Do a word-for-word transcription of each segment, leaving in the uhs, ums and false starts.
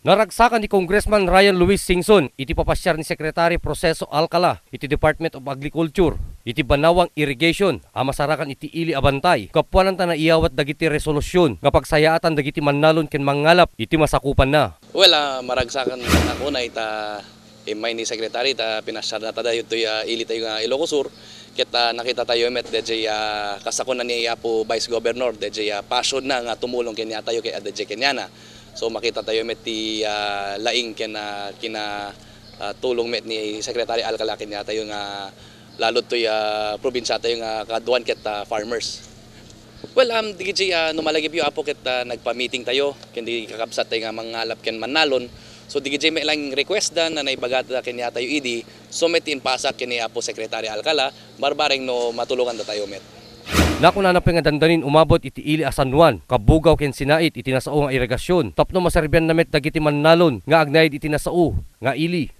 Naragsakan ni Congressman Ryan Luis Singson iti papasiar ni Secretary Proceso Alcala iti Department of Agriculture iti banawang irrigation a masarakan iti ili a bantay. Gapuanan ta naiyawat dagiti resolusyon nga pagsayaatan dagiti mannalon ken mangngalap iti masakupanna. Well, ah, maragsakan ako na ita immay ni Secretary ta pinasiarna ta daytoy, ah, ili tayo nga Ilocos Sur, ket, ah, nakita tayo met dayjay, ah, kasakuna ni Apo Vice Governor, dayjay, ah, passion na nga tumulong kaniatayo ket, ah, dayjay kaniana. So, makita tayo met ti, ah, laing ken, ah, kina, ah, tulong met ni Secretary Alcala kaniatayo nga lalo toy, ah, probinsia tayo nga kaaduan ket, ah, farmers. Well, um, digiti, ah, no malagipyo, Apo, ket, ah, nagpa-meeting tayo ken di kakabsat tayo nga mangngalap ken mannalon. So, digiti met lang request da na naibaga ta kaniatayo idi, so met ti impasak ken ni Apo Secretary Alcala, barbareng no matulongan datayo met. Nakunana pay nga dandanin umabot iti ili a San Juan, Kabugaw ken Sinait iti nasao nga irigasyon tapno maserbianna met dagiti mannalon nga agnaed iti nasao nga ili.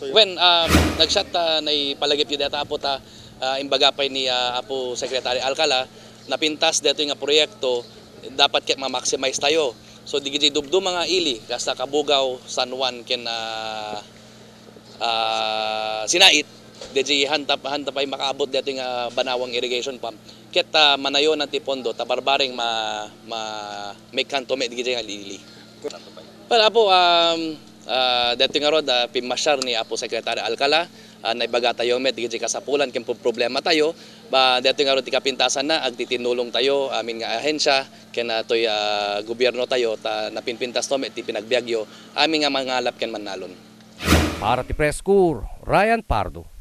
Wen, ah, nagsiat ta naipalagipyo dayta, Apo, ta, ah, imbaga pay ni, ah, Apo Secretary Alcala, napintas daytoy nga proyekto, dapat ket ma-maximize tayo. So, digiti dumduma nga ili, kasta Kabugaw, San Juan, ken, ah, ah, Sinait, dayjay hanta, hanta pay makaabot daytoy nga banawang irrigation pump. Ket, ah, manayonan ti pondo, ta barbareng ma-, ma-, make kanto met digiti nga ili. Well, Apo, um, ah, daytoy ngarud, ah, pimmasiar ni Apo Secretary Alcala, ah, naibaga tayo met digiti kasapulan ken pro-, problema tayo. Ba, daytoy ngarud ti kapintasanna, agtitinnulong tayo, amin nga ahensya, ken, ah, toy, ah, gobierno tayo, ta napinpintas to met ti pinagbiagyo, amin nga mangalap ken mannalon. Para ti Press Corps, Ryan Pardo.